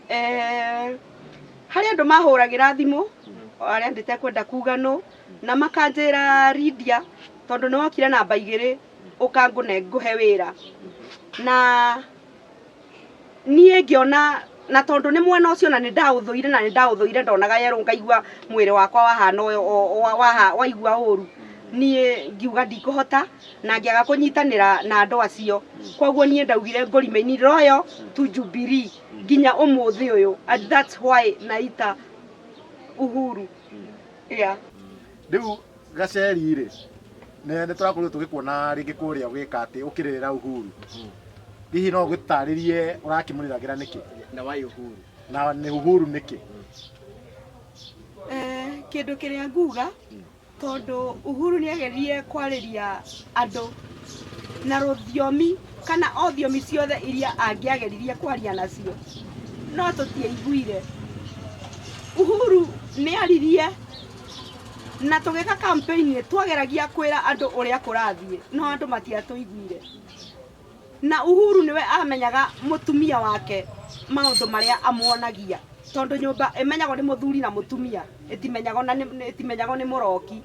Eh, harĩ andũ mahũragĩra thimũ arĩa ndĩtekwenda kuga nũ na makanjĩra Lydia tondũ nĩ wokire namba igĩrĩ ũkangũne ngũhe wĩra na niĩ ngĩona na tondũ nĩ mwena ũcio na nĩ ndaũthũire na nĩ ndaũthũire ndonaga yerũ ngaigua mwĩrĩ wakwa wahana waigua ũru niĩ ngiuga ndikũhota na ngĩaga kũnyitanĩra na andũ acio koguo niĩ ndaugire ngũ remain loyal to Jubilee nginya ũmũthĩ ũyũ and that's why naita Uhuru yeah. Rĩu Gaceri rĩ, nĩ tũrakorirwo tũgĩkuona rĩngĩ kũrĩa ũgĩka atĩ ũkĩrĩrĩra Uhuru. Hihi no ũgĩtarĩrie ũrakĩmũrĩragĩra nĩkĩ? Na why Uhuru? Na nĩ Uhuru nĩkĩ? Eh, kĩndũ kĩrĩa nguga tondũ Uhuru nĩ ageririe kwarĩria andũ na rũthiomi kana o thiomi ciothe iria angĩageririe kwaria nacio no tũtiaiguire. Uhuru nĩ aririe na tũgĩka campaign twageragia kwĩra andũ ũrĩa kũrathiĩ no andũ matiatũiguire. Na Uhuru nĩwe amenyaga mũtumia wake maũndũ marĩa amuonagia tondũ nyũmba ĩmenyagwo nĩ mũthuri na mũtumia ĩtimenyagwo na ĩtimenyagwo nĩ mũroki.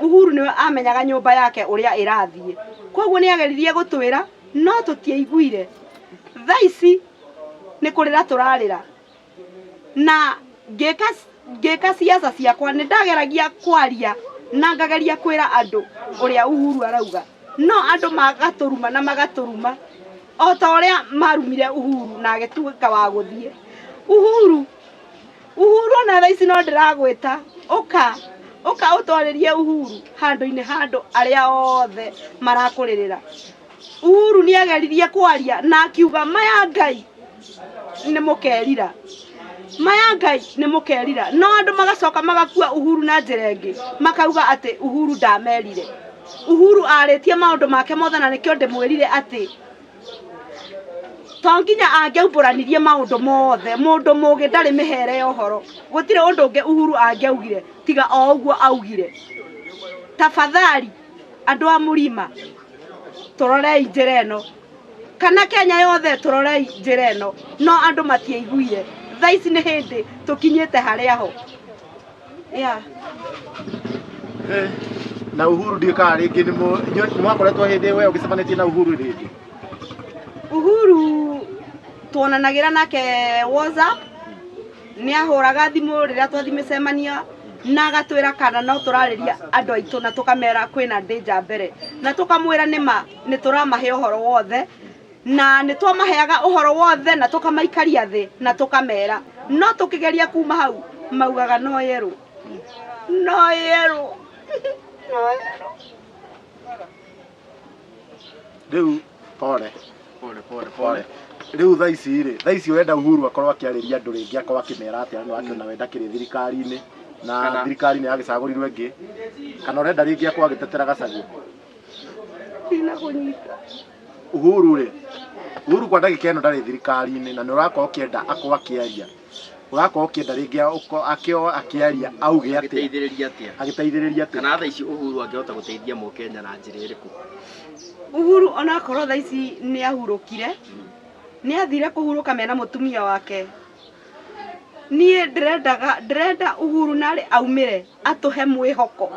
Uhuru nĩwe amenyaga nyũmba yake ũrĩa ĩrathiĩ koguo nĩ ageririe gũtwĩra no tũtiaiguire. Thaa ici nĩ kũrĩra tũrarĩra na ngĩka ngĩka ciaca ciakwa nĩ ndageragia kwaria na ngageria kwĩra andũ ũrĩa Uhuru arauga no andũ magatũruma na magatũruma o ta ũrĩa marumire Uhuru na agĩtuĩka wa gũthiĩ. Uhuru Uhuru ona thaa ici no ndĩragwĩta ũka ũka ũtwarĩrie Uhuru handũ-inĩ ha andũ arĩa othe marakũrĩrĩra. Uhuru nĩ ageririe kwaria na akiuga maya Ngai nĩ mũkerira maya Ngai nĩ mũkerira no andũ magacoka magakua Uhuru na njĩra ĩngĩ makauga atĩ Uhuru ndamerire. Uhuru arĩtie maũndũ make mothe na nĩkĩo ndĩmwĩrire atĩ to nginya angĩaumbũranirie maũndũ mothe mũndũ mũgĩ ndarĩ mĩhere ya ũhoro gũtirĩ ũndũ ũngĩ Uhuru angĩaugire tiga o ũguo augire. Tafadhali andũ a Mũrima tũrorei njĩra ĩno kana Kenya yothe tũrorei njĩra ĩno no andũ matiaiguire thaa ici nĩ hĩndĩ tũkinyĩte harĩa ho yeah. Na Uhuru ndiũĩ kana rĩngĩ nĩ mwakoretwo hĩndĩ we ũgĩcemanĩtie na Uhuru rĩngĩ? Uhuru tuonanagĩra nake WhatsApp nĩ ahũraga thimũ rĩrĩa twathiĩ mĩcemanio na agatwĩra kana no tũrarĩria andũ aitũ na tũkamera kwĩna danger mbere na tũkamwĩra nĩma nĩ tũramahe ũhoro wothe na nĩ twamaheaga ũhoro wothe na tũkamaikaria thĩ na tũkamera no tũkĩgeria kuma hau maugaga no yerũ no yerũ no yerũ. Rĩu pole Pole pole pole. Rĩu thaa ici rĩ, thaa ici ũrenda Uhuru akorwo akĩarĩria andũ rĩngĩ akorwo akĩmera atĩa nĩ wakĩona we ndakĩrĩ thirikari-inĩ na thirikari nĩ yagĩcagũrirwo ĩngĩ kana ũrenda rĩngĩ akorwo agĩtetera Gachagua? Ndinakũnyita. Uhuru rĩ, Uhuru kwa ndagĩka ĩno ndarĩ thirikari-inĩ na nĩ ũrakorwo ũkĩenda akorwo akĩaria Ũrakorwo ũkĩenda rĩngĩ akĩo akĩaria auge atĩa? Agĩteithĩrĩria atĩa? Agĩteithĩrĩria atĩa? Kana thaa ici Uhuru angĩhota gũteithia mũkenya na njĩra ĩrĩkũ? Uhuru onakorwo thaa ici nĩ ahurũkire, nĩ athire kũhurũka mena mũtumia wake. Niĩ ndĩrendaga ndĩrenda Uhuru narĩ aumĩre atũhe mwĩhoko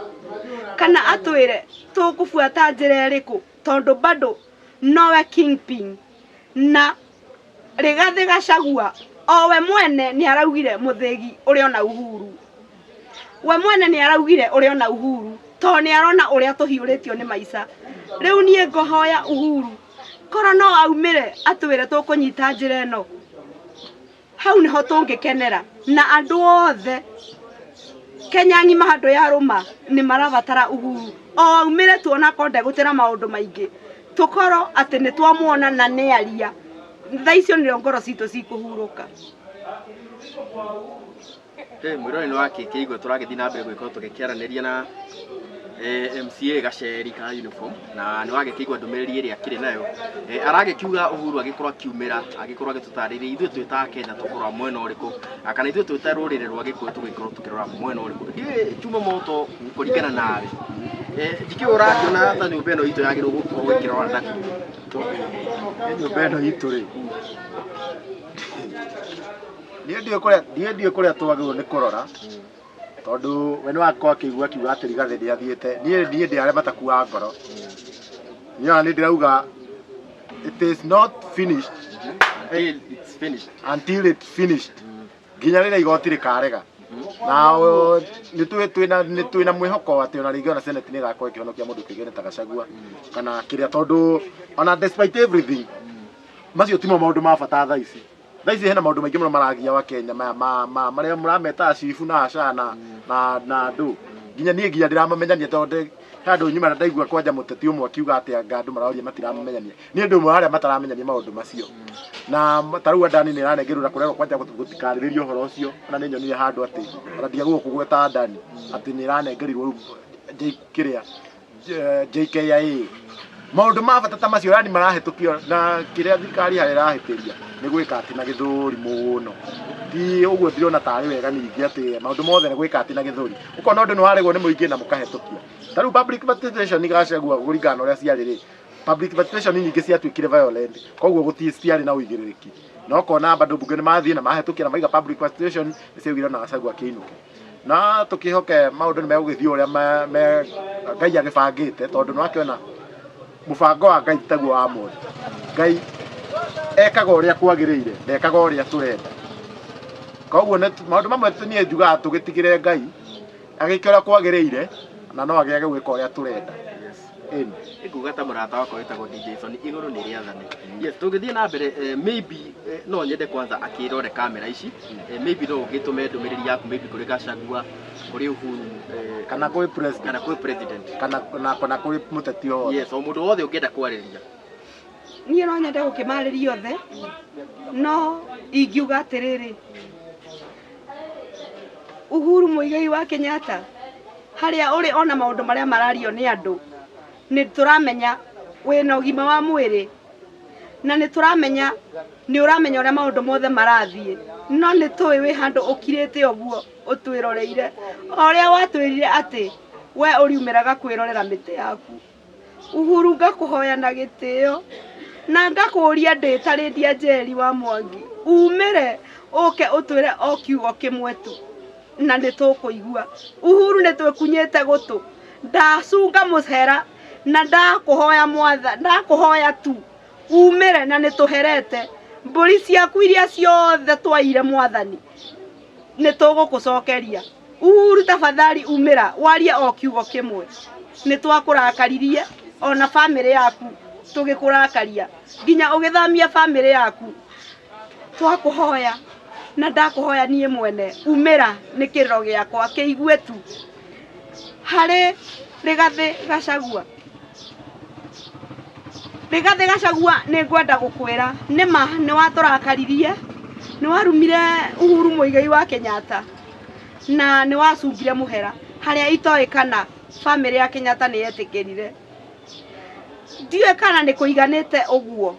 kana atwĩre tũkũbuata njĩra ĩrĩkũ tondũ bado nowe kingpin na Rigathĩ Gachagua o we mwene nĩ araugire mũthĩgi ũrĩ ona Uhuru. We mwene nĩ araugire ũrĩ ona Uhuru tondũ nĩ arona ũrĩa tũhiũrĩtio nĩ maica. Rĩu niĩ ngũhoya Uhuru korwo no aumĩre atwĩre tũkũnyita njĩra ĩno, hau nĩho tũngĩkenera na andũ othe Kenya ng'ima handũ yarũma nĩ marabatara Uhuru o aumĩre tuona akorwo ndegũtĩra maũndũ maingĩ tũkorwo atĩ nĩ twamuona na nĩ aria thaa icio nĩrĩo ngoro citũ cikũhurũka. Hey, mwĩroreri nĩ wakĩkĩigua tũragĩthiĩ na mbere gũgĩkorwo tũgĩkĩaranĩria na MCA Gaceri ka uniform na nĩ wagĩkĩigua ndũmĩrĩri ĩrĩa akĩrĩ nayo aragĩkiuga Uhuru agĩkorwo akiumĩra agĩkorwo agĩtũtarĩria ithuĩ twĩ ta Kenya tũkũrora mwena ũrĩkũ kana ithuĩ twĩ ta rũrĩrĩ rwa Gĩkũyũ tũgĩkorwo tũkĩrora mwena ũrĩkũ. Ndiũĩ Chuma Moto kũringana nawe ndikĩũĩ ũrakĩona ta nyũmba ĩno itũ yagĩrĩirwo gũkorwo ĩkĩrora nakũ? Nyũmba ĩno itũ rĩ Niĩ ndiũĩ kũrĩa niĩ ndiũĩ kũrĩa twagĩrĩirwo nĩ kũrora tondũ we nĩ wakorwo akĩigua akiuga atĩ Rigathĩ nĩ athiĩte. Niĩ niĩ ndĩ arĩa matakuaga ngoro. Niĩ ona nĩ ndĩrauga it is not finished Until it's finished. until it's finished nginya rĩrĩa igoti rĩkarega na o, nĩ twĩ twĩna nĩ twĩna mwĩhoko atĩ ona rĩngĩ ona senate nĩ ĩgakorwo ĩkĩhonokia mũndũ kĩngĩ ta Gachagua kana kĩrĩa tondũ ona despite everything macio timo maũndũ ma bata thaa ici. Thaa ici hena maũndũ maingĩ mũno maragia wa Kenya maya ma, ma marĩa mũrameta cibu na aca na na na andũ nginya niĩ nginya ndiramamenyania tondũ he handũ nyuma na ndaigua kwanja mũteti ũmwe akiuga atĩ anga andũ maroria matiramamenyania. Niĩ ndĩ ũmwe wa arĩa mataramenyania maũndũ macio na ta rĩu Adani nĩ ĩranengerwo na kũrerwo kwanja gũtikarĩrĩrio ũhoro ũcio ona nĩ nyonire handũ atĩ ona ndiagĩrĩirwo kũgweta Adani atĩ nĩ ĩranengerirwo rĩu kĩrĩa JKIA. Maũndũ ma bata ta macio yani marahĩtũkio na kĩrĩa thirikari harĩa ĩrahĩtĩria nĩ gwĩka atĩ na gĩthũri mũno. Ti ũguo ndirona tarĩ wega ningĩ atĩ maũndũ mothe nĩ gwĩka atĩ na gĩthũri. Ũkona ũndũ nĩ waregwo nĩ mũingĩ na mũkahĩtũkia. Ta rĩu public participation Gachagua kũringana na ũrĩa ciarĩ rĩ, public participation nyingĩ ciatuĩkire violent koguo gũtirĩ citiarĩ na ũigĩrĩrĩki. Na ũkona bado bunge nĩ mathiĩ na mahĩtũkia na maiga public participation nĩ ciaugire ona Gachagua akĩinũke. Na tũkĩhoke maũndũ nĩ megũgĩthiĩ ũrĩa Ngai agĩbangĩte tondũ nĩ wakĩona mũbango wa Ngai taguo wa mũndũ. Ngai ekaga ũrĩa kwagĩrĩire, ndekaga ũrĩa tũrenda. Koguo maũndũ mamwe niĩ njugaga tũgĩtigĩre Ngai agĩke ũrĩa kwagĩrĩire na no agĩage gwĩka ũrĩa tũrenda. Ĩni. Nguga ta mũrata wakwa wĩtagwo DJ Sony igũrũ nĩ rĩathane. Yes, tũngĩthiĩ na mbere maybe no nyende kwanza akĩrore kamera ici maybe no ũgĩtũme ndũmĩrĩri yaku maybe kũrĩ Gachagua, kũrĩ Uhuru kana kũrĩ president, kana kũrĩ president, kana na kana kũrĩ mũteti o wothe. Yes, o mũndũ wothe ũngĩenda kwarĩria. Niĩ no nyende gũkĩmarĩria othe no ingiuga atĩrĩrĩ, Uhuru Muigai wa Kenyatta harĩa ũrĩ ona maũndũ marĩa marario nĩ andũ nĩ tũramenya wĩna ũgima wa mwĩrĩ na nĩ tũramenya nĩ ũramenya ũrĩa maũndũ mothe marathiĩ no nĩ tũĩ wĩ handũ ũkirĩte ũguo ũtwĩroreire o ũrĩa watwĩrire atĩ we ũriumĩraga kwĩrorera mĩtĩ yaku. Uhuru ngakũhoya na gĩtĩo na ngakũria ndĩ ta Lydia Njeri wa Mwangi umĩre ũke ũtwĩre o kiugo kĩmwe tu na nĩ tũkũigua. Uhuru nĩ twĩkunyĩte gũtũ ndacunga mũhera na ndakũhoya mwatha ndakũhoya tu umĩre na nĩ tũherete mbũri ciaku iria ciothe twaire mwathani nĩ tũgũkũcokeria. Uhuru tafadhali umĩra warie o kiugo kĩmwe nĩ twakũrakaririe ona bamĩrĩ yaku tũgĩkũrakaria nginya ũgĩthamia bamĩrĩ yaku twakũhoya na ndakũhoya niĩ mwene umĩra nĩ kĩrĩro gĩakwa kĩigue tu harĩ Rigathĩ Gachagua. Rigathĩ Gachagua nĩ ngwenda gũkwĩra nĩ ma nĩ watũrakaririe nĩ warumire Uhuru Muigai wa Kenyatta na nĩ wacungire mũhera harĩa itoĩ kana bamĩrĩ ya Kenyatta nĩ yetĩkĩrire. Ndiũĩ kana nĩ kũiganĩte ũguo